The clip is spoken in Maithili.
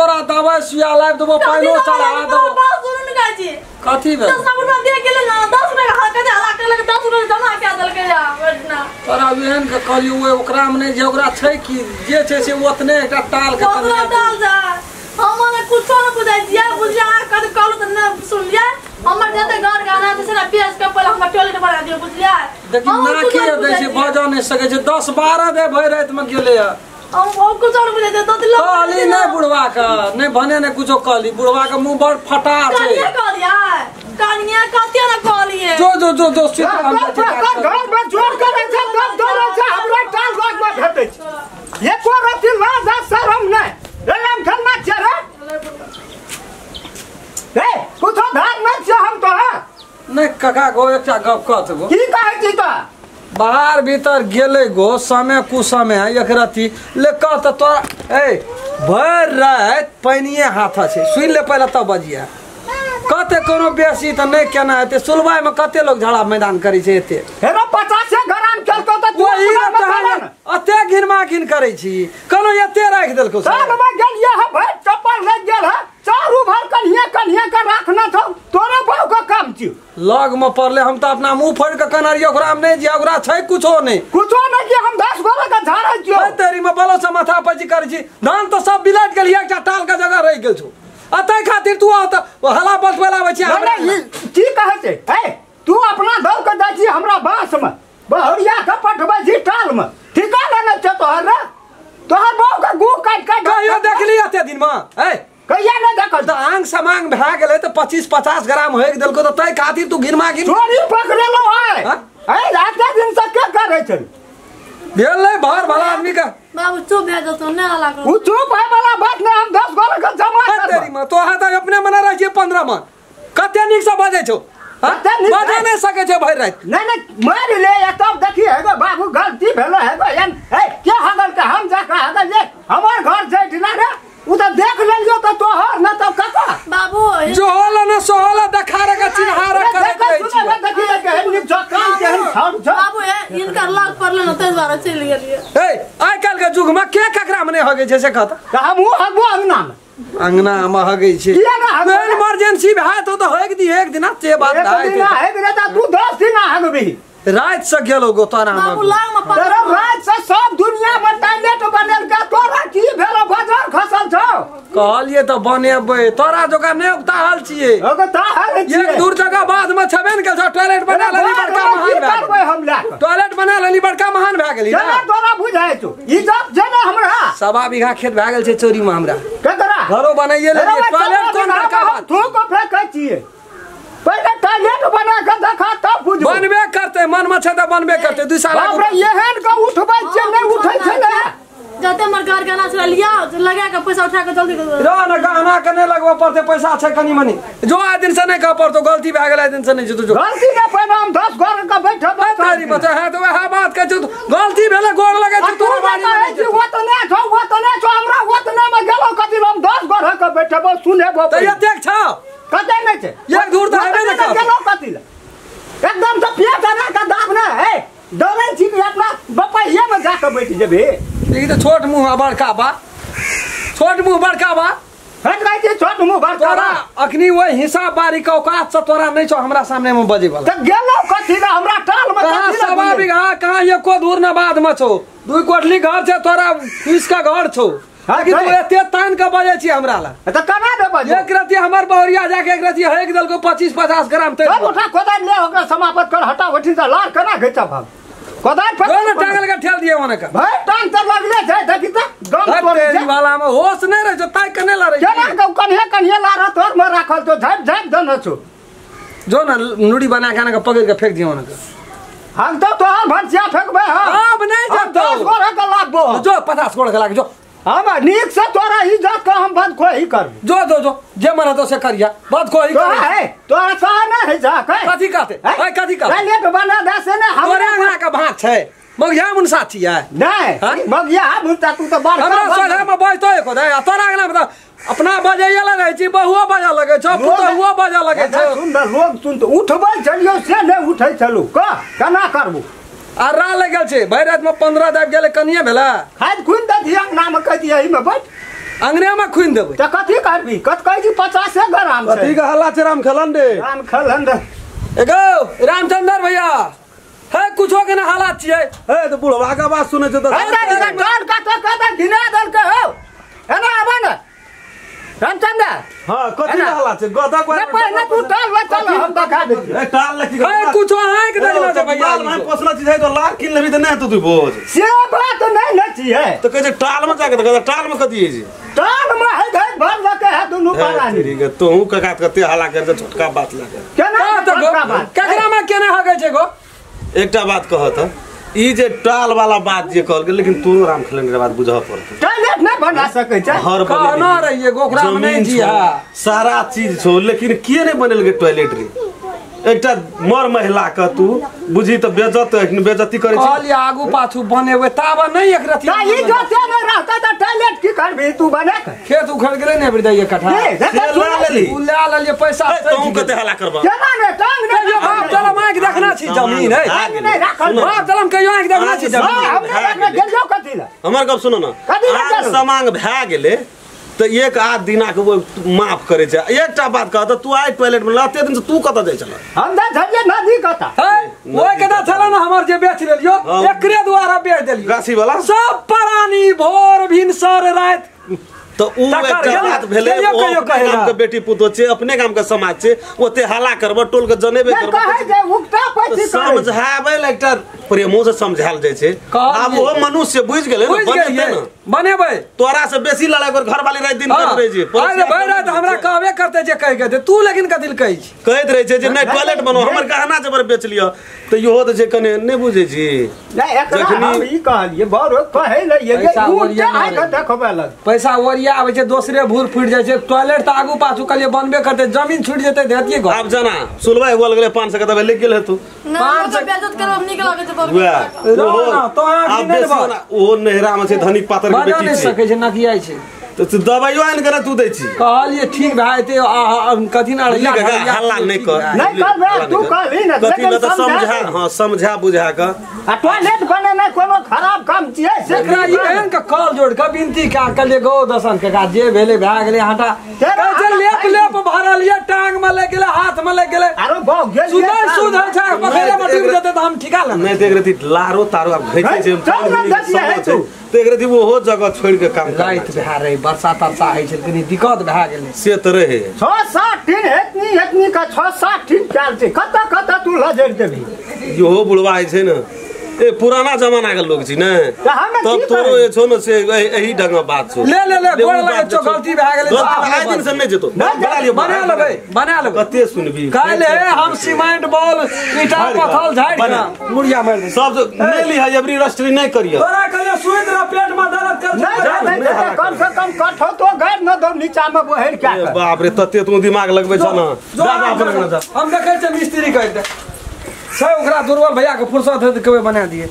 तोरा दवाई सुइया लाबि देबो पानिओ चढ़ा देबो। बात सुनू ने कहै छी कथी भेल? 10 रुपया दे गेलै ना 10 रुपया हाथ के हला के लगे 10 रुपया जमा के देलकै या ना। तोरा एहन के कहलियो ओए ओकरा में नहीं जे ओकरा छै कि जे छै से ओतने एकटा टाल के ओकरा टाल जा हम ने कुछो न बुझाइ छियै बुझिया कद कहलु त न सुनलियै। हमर जते घर गाना छै ने बेच के पहिले हमर टॉयलेट बना दियौ बुझलियै। देखी नाकी दै छै बजा नहीं सकै छै 10-12 दे भरि राति में गेलै। हम ओ कुछो न बुझै दो दिलो कहली नहीं बुढ़वा के नहीं भने नहीं कुछो कहली बुढ़वा के मुंह बड़ फटा छै। कनिया कहलियै कनिया कते न कहलियै जो जो जो जो सीधा हम घर में जोर करै छै तब दौड़ै छै हमरा टाल लग में भेटै छै एको रति लाज शरम नै एलम खलमा छै रे ए कुछो धार नै छै हम तो नहीं काका गो एकटा गप कहत गो की कहै छी त बाहर भीतर गेलै गो समय कुसमय एक रति ले कह त तोरा ए भरि राति पानिये हाथ छै सुनि ले पहिले तब बजिया कते कोनो बेसी त नहीं केना हेतै सुलवाई में कते लोग झड़ा मैदान करै छै एते हेरो 50 ग्राम केलको त तू अते घिनमा घिन करै छी कोनो एते राखि देलको साल में गेलियै ह भरि चप्पल लागि गेल ह चारू भर कन्हिया कन्हिया के राखना छौ तोरे बाऊ के काम छियौ। लग में पड़ले हम त अपना मुंह फोड़ के कनरियो ओकरा में नहीं जे ओकरा छै कुछो नहीं कुछो नहीं कि हम 10 गोरा के झाड़ै छियौ। तेरी में बलो से माथा पची करै छी धान त सब बिलट गेल एकटा टाल के जगह रहि गेल छौ अतै खातिर तू आ त हला बस आबै छी हमरा की कहै छै ए तू अपना दौड़ के जाइ छी हमरा बांस में बहुरिया के पठबै छी टाल में ठीका लेने छै तोहर रे तोहर बाऊ के गू काटि काटि कहियो देखली एते दिन में ए कहिया नहीं देखल त आंग समांग भए गेलै त 25-50 ग्राम होइक देलको त तै खातिर तू घिनमा घिन चोरी पकड़ेलो है ए एते दिन से के करै छै भेल नहीं भर भला आदमी का बाबू चुप भए जतो नै हला करू उ चुप है वाला बात नै हम 10 गोरा के जमा करबै तेरी में तो हाथ अपने मना रहै छै 15 मन कते नीक से बजै छौ बजा नहीं सकै छै भरि राति नहीं नहीं मारि ले या तब देखी हेगो बाबू गलती भेलो हेगो एन ए के हगल के हम जाके हगल जे हमर घर छै ठिना रे उ त देख लेलियो त तोहर न तब कका बाबू जो होला न सोहला देखा रे के चिन्हार करैत रहै छी देखी केहन नीक छौ कान केहन छौ बाबू ए इनकर लग पड़ले न तै दुआरे चलि गेलियै। ए आइ काल्हि के युग में के ककरा में नहीं हगै छै से कहत त हमहु हगबो अंगना में अंगना में हगै छै किया ना हगबै इमरजेंसी भए तो हगि दी एक दिना से बात एक दिना हगि रे त तू 10 दिन हगबी राति से गेलो गो तोरा बाबू लग में तोरा राति से सब दुनिया में टॉयलेट बनेल के तोरा की भेलो बजार खसल छौ कहलिए त बनेबै तोरा जोका नै उताहल छियै उताहल छियै एक दूर जगह बाद में छबे न गेल छौ टॉयलेट बना लेली बड़का महान भए करबै हम लए के टॉयलेट बना लेली बड़का महान भए गेली ना तोरा बुझाइ छौ इज्जत जे ने हमरा 1.25 बीघा खेत भए गेल छै चोरी में हमरा केकरा घरो बनाइए लेलियै टॉयलेट कोन बड़का बात थूक फेकै छियै पहिले टॉयलेट बना के देखा तब बुझबो बनबे करते मन में छै त बनबे करते 2 साल बाप रे एहन के उठबै छै नै उठै छै ने जते हमर घर गहना छलै लिया लगा के पैसा उठा के जल्दी रह न गहना के नै लगबऽ पड़तै पैसा छै कनी मनी जो आइ दिन से नै कहऽ पड़तौ गलती भए गेल आइ दिन से नै जेतौ जो गलती नै पहिने हम 10 घर के बैठबै तेरी बच्चा है त वएह बात कहै छौ गलती भेलै गोर लगै छै तोरा बाड़ी में छै ओतने छौ ओतने छौ हमरा ओतने में गेलौ कथी हम 10 घर के बैठबो सुनेबो त एतेक छौ कते नै छै एक दूर त हेबे नै कर गेलौ कथी ले एकदम से पेट अना के दाब नै है डरै छी कि अपना बपहिया में जाके बैठ जेबे। ई त छोट मुंह बड़का बा छोट मुंह बड़का बा हट जाइ छी छोट मुंह बड़का बा अखनी ओइ हिसाब बारी के औकात से तोरा नै छौ हमरा सामने में बजे वाला त गेलौ कथी ले हमरा टाल में कहां 1.25 बीघा कहां एको दूर न बाद में छौ 2 कोठली घर छै तोरा 20 का घर छौ लेकिन तू एते तान के बजै छी हमरा ला त केना दे बजै एक रति हमर बहुरिया जाके एक रति हक देलको 25-50 ग्राम तेल चल उठा कोदारि ले ओकरा समाप्त कर हटा ओठी से लार केना घिचब हम कोदारि पर टांगल के ठेल दिए ओने के भाई टांग त लगले छै देखी त दम तोड़े तेरी वाला में होश नै रहे छौ ताइ कने ला रहे केना के कन्हे कन्हे लार तोर में राखल छौ झाप झाप दन छौ जो न नुड़ी बना के के पकड़ के फेंक दिए ओने के हम तो तोहर भंसिया फेंकबे हम अब नै जतो 10 गोरा के लागबो जो 50 गोरा के लाग जो हम नीक से तोरा इज्जत के हम बद खोही करबो जो जो जो जे मन हेतौ से करिया बद खोही कर है तोरा सह नै है जा के कथी कहते ए कथी कहते टॉयलेट बना दे से ने तोरे अंगना के भात छै मगिया मुनसा छियै नै मगिया मुनसा तू त बड़ हमरा सोझा में बजतो एको दे आ तोरा अंगना में अपना बजैया लगे छी बहुओ बजऽ लगे छौ पुतहुओ बजऽ लगे छौ सुन लोग सुन उठबै छलियौ से नै उठै छलु कह केना करबू आ रा लगल छै भरि राति में 15 दाबि गेलै कनिये भेलै खाद खुन दे दिया अंगना में कह दिया एहि में बैठ अंगने में खुइन देबै त कथि करबी कत कहै छी 50 ग्राम छै कथि के हल्ला छै राम खेलन रे राम खेलन रे एगो रामचंद्र भैया है कुछो के ना हालात छियै हे त बुढ़वा के बात सुनै छै त अरे डाल का तो कत घिना दल के हो एना आबा न रामचंद्र हां कथि हल्ला छै गधा को पहिले तू टाल ल चल हम देखा दे ए टाल ल की है कुछो आंख देखना छै भैया माल में पोसला चीज है तो लार किन लेबी त नहीं तो तू बोझ से बात नहीं न छियै त कहै छै टाल में जाके त टाल में कथि है जी टाल में है घर भर लके है दुनू प्राणी ठीक है तोहू काका कते हल्ला कर दे छोटका बात लागे केना त केकरा में केना हगै छै गो एकटा बात कहत ई जे टाल वाला बात जे कहल गेल लेकिन तोरो राम खेलन के बात बुझऽ पड़त टॉयलेट नहीं बना सकै छै घर कहना रहिए गोखरा में नहीं जी हां सारा चीज छौ लेकिन किए नहीं बनेल के टॉयलेट रे एकटा मर महिला के तू बुझी त बेइज्जत एखन बेइज्जती करै छै कहलिए आगू पाछू बनेबै ताबा नहीं एक रति त ई जोते नहीं रहता त टॉयलेट की करबी तू बना के खेत उखड़ गेलै ने बृदैया कट्ठा ले लेली उ ले लेलिए पैसा तू कते हल्ला करबा केना ने टांग ने बाप चल आंख देखना छी जमीन है नहीं राखल बाप चल हम कहियो आंख देखना छी जमीन हम नहीं देखना गेलियो कथि ल हमर गप सुनो ना समांग भए गेलै त एक आध दिना के वो माफ करे छै एकटा बात कह त तू आइ टॉयलेट में लते दिन से तू कत जाय छल हम त झलिए नदी कता है ओइ कता छल न हमर जे बेच लेलियो एकरे द्वारा बेच देलियो गाछी वाला सब प्राणी भोर भिनसर रात त उ एकटा बात भेलै ओ गाम के बेटी पुतो छै अपने गाम के समाज छै ओते हल्ला करब टोल के जनेबे करब कहै जे उकता पैसी समझाबै ल एकटा प्रेमो से समझायल जाइ छै आब ओ मनुष्य बुझि गेलै ने बनेतै ने बनेबै तोरा से बेसी लड़ाइ कर घरवाली राति दिन करैत रहै छै अरे भरि राति हमरा कहबे करतै जे कहि के तू लेकिन कथि कहै छी कहैत रहै छै जे नहि टॉयलेट बनो हमर गहना जबर बेच लिअ त इहो त जे कने नहि बुझै छी नहि एकरा हम ई कहलियै बड़ कहै ल ये उल्टा आइ के देखबै लग पैसा ओरिया आबै छै दोसरे भूर फुटि जाइ छै टॉयलेट त आगू पाछू कहलियै बनबे करतै जमीन छूटि जेतै देतियै घर आब जना सुलवाइ हुआ लगलै 500 के दबाइ लिख गेल हेतु 500 बेइज्जत करब नीक लागै छै बड़ ओ नहरा में छै धनिक पातर के बेटी नहीं सकै छै नकियाइ छै त दबाइयो आनि के तू दै छी कहलियै ठीक भए जेतै कथि ना हल्ला नहीं कर नहीं कर तू कहली न कथि न त समझा हां समझा बुझा के आ टॉयलेट बनेनाइ कोनो खराब काम छियै से एकरा एहन के कल जोड़ के विनती का कहलियै गौ दसन के जे भेलै भए गेलै हटा कहै छै लेप लेप भरल ये टांग में लागि गेलै हाथ में लागि गेलै आरो बहु गेल सुधर सुधर छै पखैले में डूबि जेतै त हम ठिका लेबै नहीं देख रही लारो तारो आब घैचै छै देख रही ओहो जगह छोड़ के काम राति भए रहे बरसा तरसा होइ छै कनी दिक्कत भए गेलै से त रहे 6-7 दिन एतनी एतनी का 6-7 दिन चाल छै कत कत तू लजर देबी इहो बुढ़वा होइ छै ने ए पुराना जमाना के लोग छी ने तब तोरो जे छौ ने से एही ढंग बात छौ ले ले ले गोड़ लगे छौ गलती भए गेलै आइ दिन से नहि जेतो बना लेबै बना लेबै कते सुनबी काल्हि हम सीमेंट बॉल ईटा पत्थर झाड़ि के मुड़िया मारि दे सब नहि लिह एबरी रजिस्ट्री नहि करिय तोरा कहियो सुति रह पेट में दर्द कर नहीं कम से कम कठो तो गैर न दो नीचा में बहर क्या कर बाप रे तते तू दिमाग लगबै छ न जा बाप रे जा हम देखै छ मिस्त्री कहि दे छै ओकरा दुर्बल भैया के फुर्सत है त कबे बना दिए।